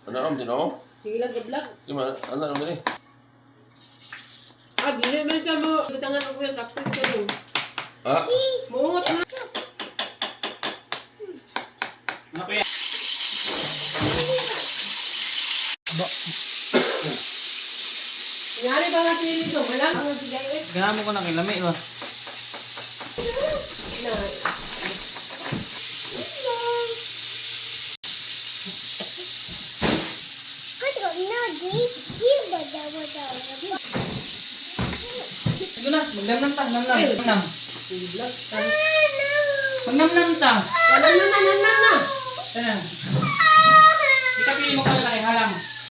Ano am din oh? Sige lang, vlog. Di man, ano naman din eh. Ah, dili man ka mo. Butangan ako yung sakto ka mo. Ah, Muungot na. Ano kuya? Ngari ba nga sila nito? Wala ang sige eh. Gana mo ko na kay lami ba? Na. Sige na, magnamnam ta, namnam. Namnam. Sige vlog. Magnamnam ta. Wala na na na na na. Tara. Di ka pili mo ka lalaki halang.